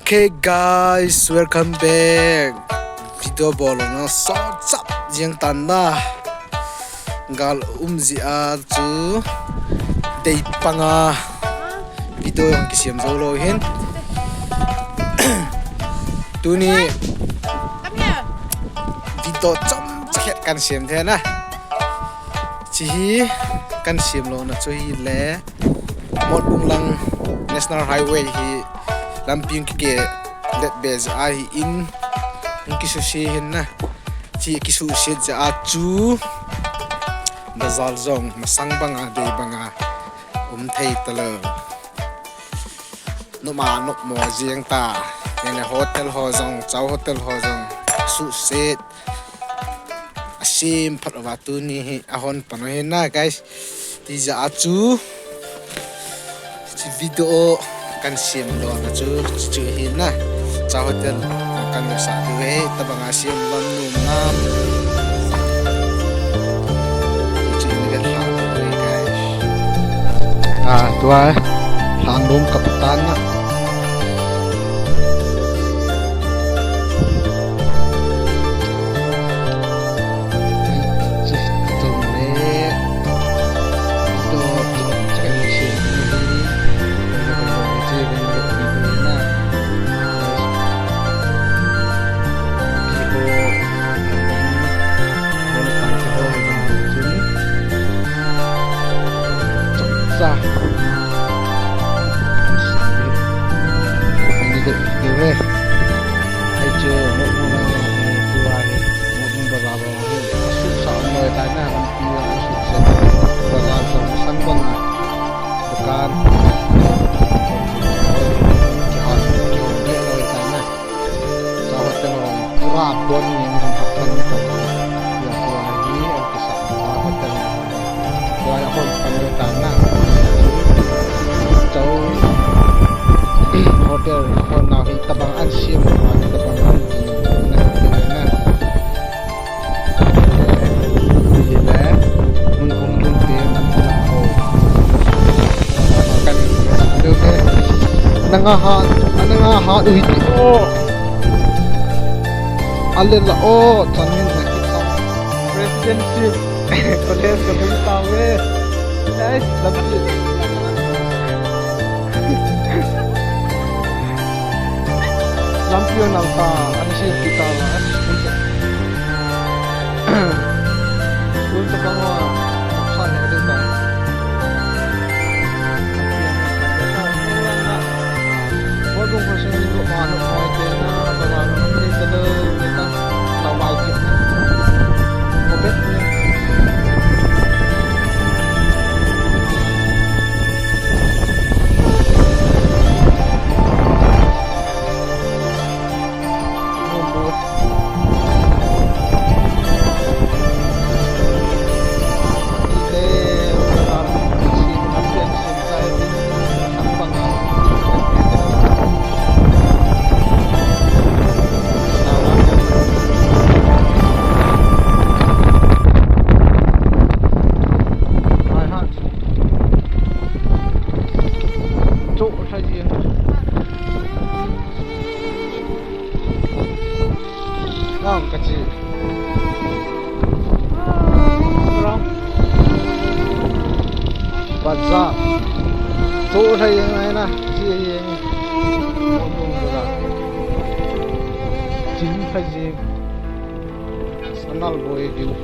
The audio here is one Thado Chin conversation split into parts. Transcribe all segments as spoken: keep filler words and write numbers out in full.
Okay guys, welcome back. Video bol na so chap jeng tan na. Gal um jeh a chu dei panga video jong kisem jou lou hin. Tuni video chomcha khat kan sem thei na. Hiche hi kan sem lona chu hile Motbung lang National Highway hi lampi hung kike let be jeh a hi in hung kisuse hin na. Hiche kisuse jeh a chu bazar jong masang banga dei banga um thei talou. Nopma nopmo jeng ta. Hile hotel ho jong, chau hotel ho jong suse asem phat uva tuni hi ahon pan u hin na guys. Ti jeh a chu hiche video kan sem lona chu chuchu hin na. Chau hotel kan vetsah diu ahi, tabanga sem lon nom nam. Hichu hin vetlha diu ahi guys. Ah, tua lhan lom kap tan na. Sa. Ani dei ve. Ai chu mo mo na mo mo tu ai. Mo mo ba ba mo. Su sa mo ta na ram pi wa su sa. Ba ba sa sang ba na. Dukan. Ki ha ki ho ni lo ta na. Chau hotel ho pura bon ni ni hap kan ni ko. Ya ko hi an kisa chau hotel. Ko ya hon pan ni ta na. Chau hotel hon na hi tabang an sim ma tabang an ki na na. Nanga ha, nanga ha, ui ti o. Ale la o, chanin na ki sa. Presidentship College ka bui ta ve. Guys, love you. Lampi a nal ta, ani si pi ta la, ani si pi ta. School ta kang wa, sa ne de ta. Lampi a nal ta, sa ne de ta. Mo dong ko sa ni ko ma no ko te na, ba ba no te ta de, te ta, na wai te na. Ko bet ni. Choh lha jeng. Nang ka chi. Bazar. Choh lha jeng ai na. Chi jeng. Chin lha jeng. Sanal boi diu.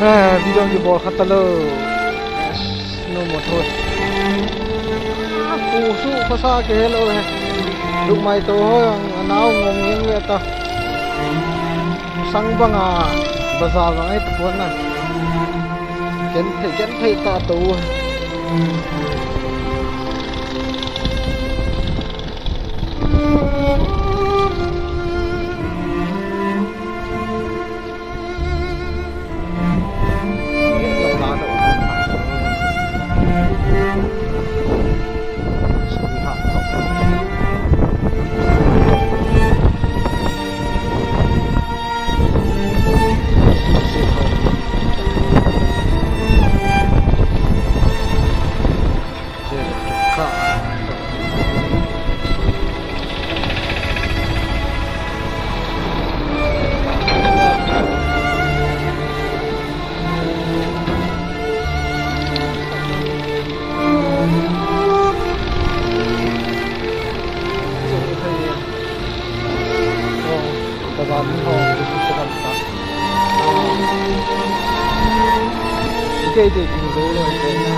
Ha, video kibol kha talou. No mo thoi. Pu su khosa ke hello he. Luk mai to ho ang anao ngom ngeng le ta. Sang banga bazar bang ai ta pon na. Ken thei, ken thei ta to. Kei ding ding zo lo, kei na,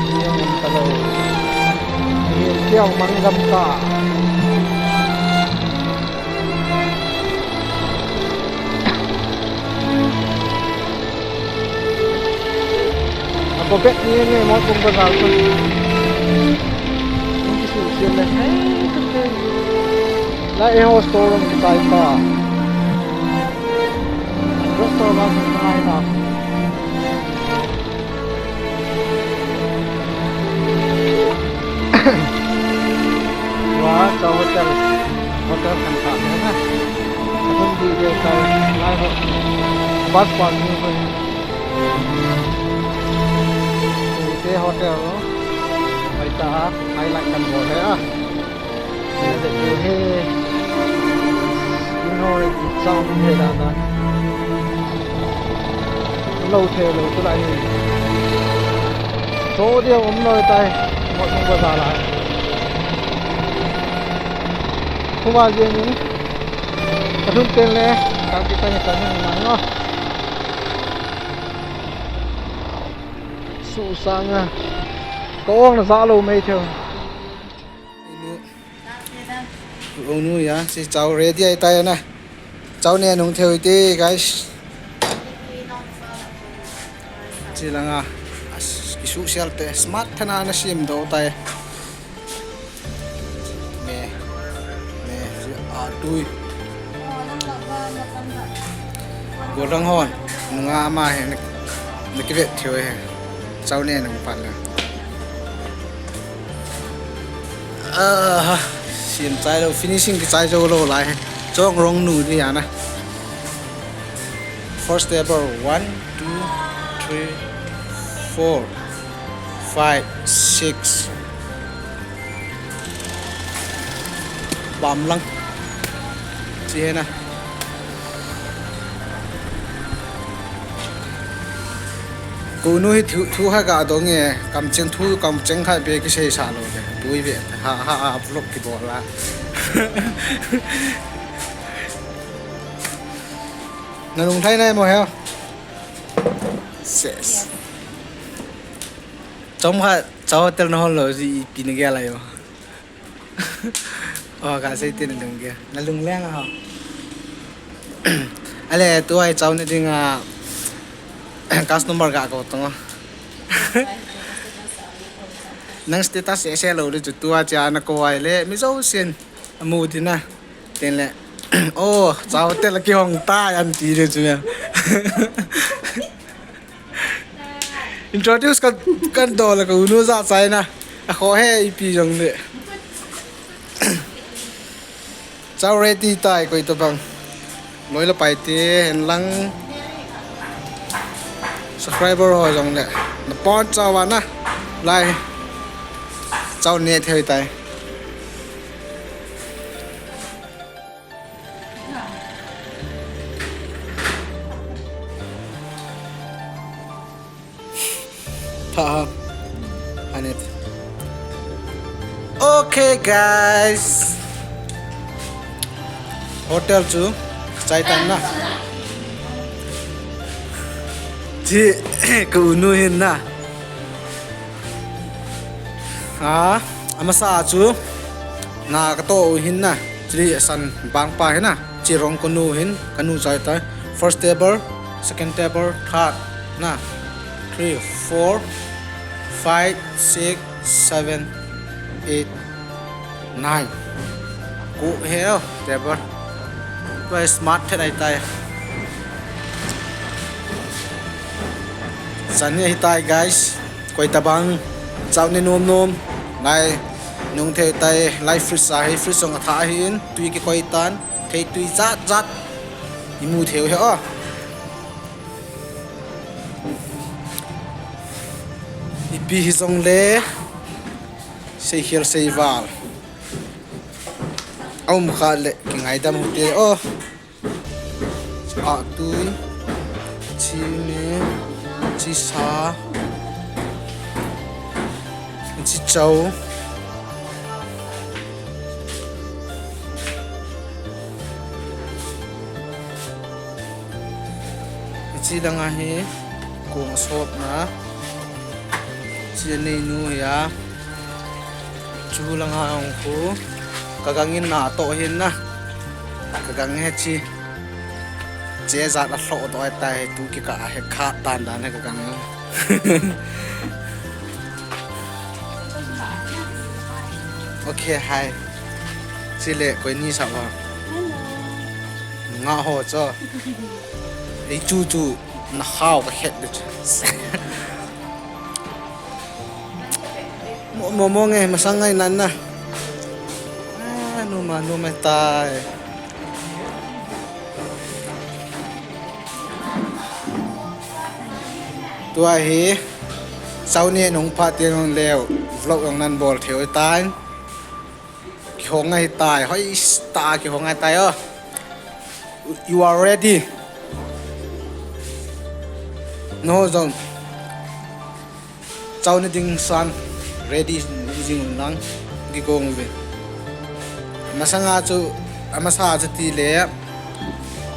ni ang ta lo. Ni kiang mang gam ta. Ako bet ni ni mo kung bazar ko. Ni kisu sile. Hey, okay. La e ho store ni tai pa. Restaurant ni tai na. Wa, chau hotel. Hotel khan kha na. Kathum di dia kai. Lai ho. Bus parking ko. Te hotel lo. Bai ta ha. Highlight kan bol he a. He, he, he. Ignore it, sound he da da. Lo the lo tu lai. Cho dia um lo tai. Mo mo ba za la. Khu ba je ni. Ka thun ten le. Ka ki ta ni ta ni ma no. Su sa nga. Ko ong na za lo mai theo. Unu ya, si chau ready ai tai na. Chau ne nung theo ite, guys. Chi langa, as, kisu sial te, smart thana na sim do tai. Me, me, si a tui. Goldang hon, nunga ama he, na, na kivet theo he. Chau ne nung pan le. Ah, sim chai lo, finishing kichai jo lo lai. Chong rong nu di ana. First table, one, two, three, four, five, six. Bam lang. Chi he na. Kunu hi thu, thu ha ga dong e, kam cheng thu, kam cheng kha be kisei sa lo be. Tui be, ha, ha, ha, vlog ki bol la. Na lung thai nai mo he? Ses. Chom kha, chau hotel na hol lo, si ipi na gel ahi o. Oh, ka sei tin na lung gel. Na lung leng a ho. Ale, tu ai chau na ding a, customer ga ko tong. Nang status e se lo de chu tu a cha na ko ai le, mi zo sin. Amu di na. Tin le. Oh, chau hotel ki hong ta an ti de chu ya. Introduce kan, kan do la ka unu za chai na. A kho he ipi jong le. Chau ready tai koi to bang. Loi la pai te hen lang. Subscriber ho jong le. Na pon chau va na. Lai. Chau ne thei tai. Tha. Anit. Okay, guys. Hotel chu chai tan na. Chi ka unu hin na. Ha, amasa chu na ka to u hin na. Chili san bang pa hin na. Chi rong ka nu hin, ka nu chai tai. First table, second table, third na. Three, four, five, six, seven, eight, nine. Ku he o, table. Tua smart thet ai tai. San hi tai, guys. Koi tabang. Chau ne nom nom. Nai. Nung thei tai. Lai fridge sa hi. Fridge song a tha hin. Tui ki koi tan. Thei tui zat zat. Imu theu he o. Ipi hi jong le. Sei hial sei val. Aum kha le kingaidam u te o. A tui, chi ne, chi sa, chi chau. Chi dang a hi, kung sop na. Jenei nu hi a. Chu langa hung khu. Ka gang in na to hin na. Ka gang he chi. Che jat a hlo to ai tai tu ki ka he kha tan dan he ka gang. Okay, hi. Chile koi ni sa wa. Hello. Nga ho cho. Ei chu chu na khao ka khet de chu. Mo mo mo nge masang ngai nan na. Ah, nu ma nu ma tai. Tua hi, sau ni nung pha tiang nung leo, vlog nung nan bol theu tan. Kihong ngai tai, hoi ta kihong ngai tai o. You are ready. No zong. Chau ni ding san ready ni jing un lang kigong ve. Masanga chu, amasa chu ti le,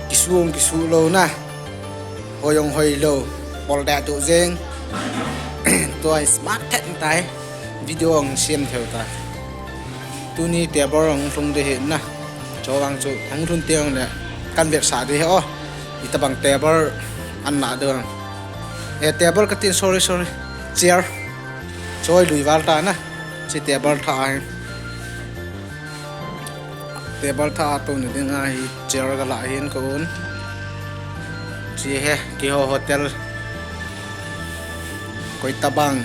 kisu ong kisu lo na. Hoi ong hoi lo. Pol da tu jeng. Tua smart thet tai. Video ong siam theu ta. Tuni table ong lhung de hi na. Chawang chu ong lhun te ong le kan vetsah de hi o. Itabang table an na de ong. Eh, table ka tin, sorry, sorry. Chair. Chawi lui val ta na. Chi table tha a hin. Table tha a to ni ding a hi chair ka la hin ko un. Chi he, Kiho Hotel. Koi tabang.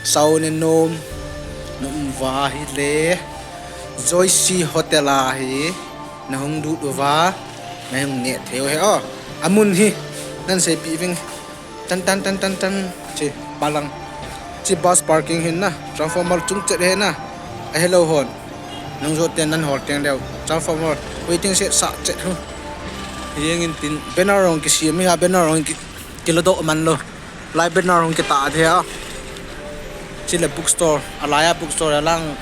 Sau ne nom, nom va hi le. Joyce Hotel a hi. Na hung du du va. Na hung ne theu he o. Amun hi. Nan sei pi ving. Tan tan tan tan tan. Chi balang. Chi bus parking hin na. Transformer chung chet he na. A hello hon. Nung zo ten nan hol teng deu. Transformer. Waiting shed sa chet hu. Hieng in tin. Banner rong kisiam hi a banner rong ki, kiladoh man lo. Lai banner hung kita a thei a. Chile bookstore, a lai a bookstore a lang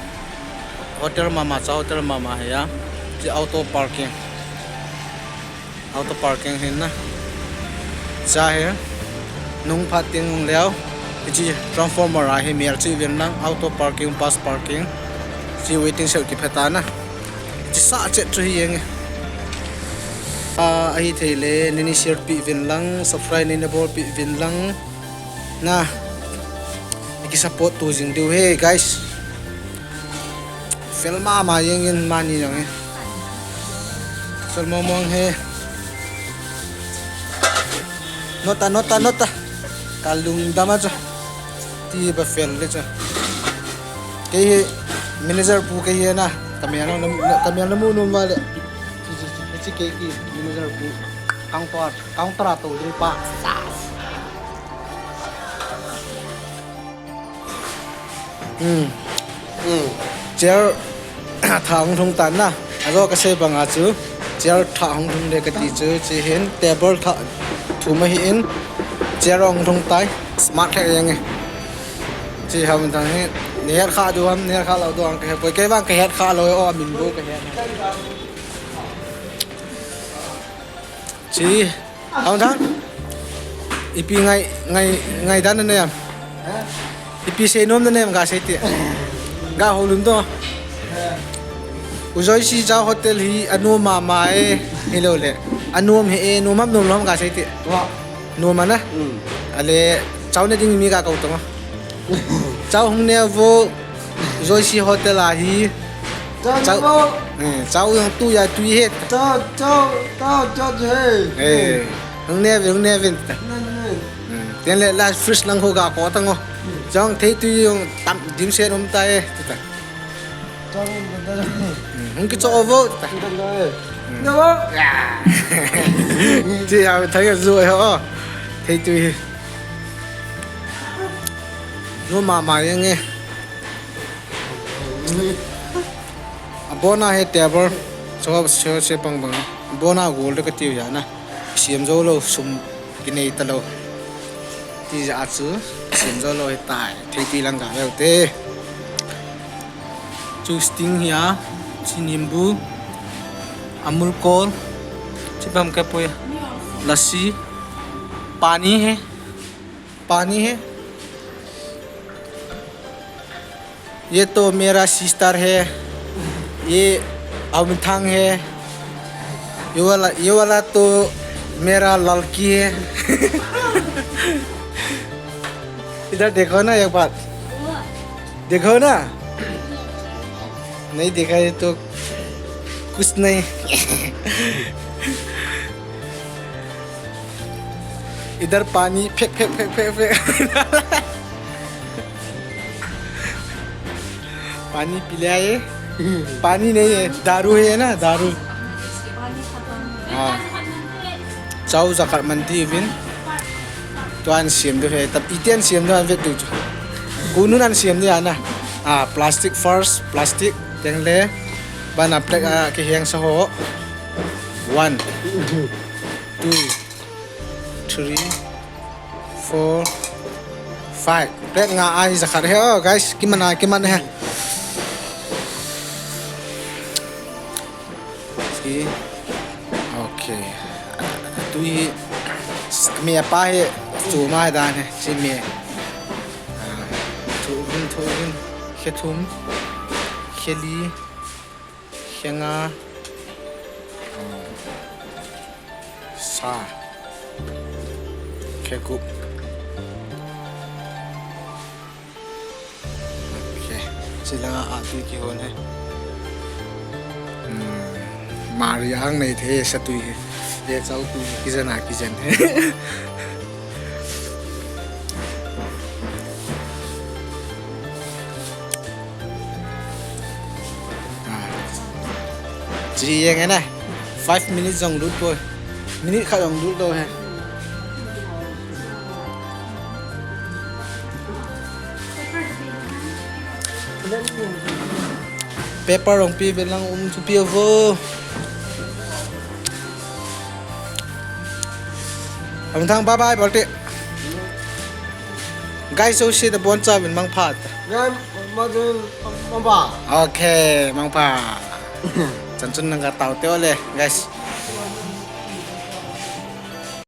hotel mama, cha hotel mama hi a. Chi auto parking. Auto parking hin na. Cha hi. Nung phat ting hung leo. Chi transformer a hi mial chi vin lang auto parking, bus parking. Chi waiting shed kiphet a na. Chi sa chet chu hi eng. A, ahi thei le, nini share pi vin lang, subscribe nini bol pi vin lang. Na, iki support tu jing diu he, guys. Fel mama jeng in mani jong he. Fel momong he. Nota, nota, nota. Kalung dama cho. Ti ba fel le cho. Kei hi manager pu kei hi na. Kami ano, kami ano mu num vale. Chi, chi, chi, chi kei ki manager pu. Counter, counter a to ding pa. Sas. Hmm. Hmm. Chair tha hung thung tan na. Ajo ka sei banga chu. Chair tha hung thung le ka ti chu. Chi hin table tha thum ahi in. Chair hung thung tai. Smart he yang e. Chi ham thang hi. Ner kha du ham, ner kha lo du ham ka he poi. Kei bang ka het kha lo o min bu ka he. Chi, Aung Thang. Ipi ngai, ngai, ngai dan na em. Ipi sei nom na em ga sei ti. Ga ho lum to. U Joyce Chow Hotel hi anom mama e, hi lo le. Anom he e, nom ham nom lou ham ga sei ti. Nom ana. Hmm. Ale, chau na ding mi ga kau to. Chau hung ne vo. Joyce Hotel a hi. Chau, chau. Chau. Eh, chau jong tu ja tu he. Chau, chau, chau, chau he. Eh, hung ne ve, hung ne ve ta. Ne, ne, ne. Hmm, tin le la fresh lang ho ga ko ta ngo. Jong thei tu jong tam dim se nom ta e, ti ta. Chau, chau, chau. Hmm, hung ki cho vo ta. Chau, chau, chau he. Hmm. Ne vo. Ya. Chi ya thai zo ho. Thei tu hi. Nom mama jeng e. Abona he table. Cho, cho, che bang bang. Abona gol de ka tiu ja na. Siam zo lo, sum kinei ta lo. Ti ja chu. Siam zo lo he tai. Thei ti lang ga ve te. Chu Sting hi a. Chi Nimbu. Amul Cold. Chi bam ka poi. Lassi. Pani he. Pani he. ये तो मेरा सिस्टर है, ये अमिथांग है, ये वाला, ये वाला तो मेरा लड़की है। इधर देखो ना एक बार, देखो ना, नहीं देखा ये तो कुछ नहीं। इधर पानी फेंक फेंक फेंक फेंक फेंक। पानी पिलाए। पानी नहीं है, दारू है ना, दारू। हाँ। Chao jakhat man tiuvin. Tua an siam diu ahi, tua iti an siam diu ahi vet diu chu. Kunun an siam diu ana. Ah, plastic first, plastic, tengle. Bana plate a kiheng sa ho. One, two, three, four, five. Plate nga ahi jakhat ahi, oh, guys, kiman a, kiman ahi. Si. Okay. Tui. Mi apa he. Chu ma dan he. Si mi. Ah, thu hin, thu hin. Khe thum. Khe li. Khe nga. Sa. Khe gup. Okay. Chilanga a tui kihon he. Hmm. Maria ang nei the sa tui he. Ye chao tui kijen a kijen he. Ah. Chi yeng na. Five minutes jong lut poi. Minute khat jong lut lou he. Paper jong pe ve lang um chu pe vo. Amuthang, bye bye, bolte. Guys, so si da bon cha vin mangpha. Mangpha. Okay, mangpha. Chan chun nang ka tao te ole, guys.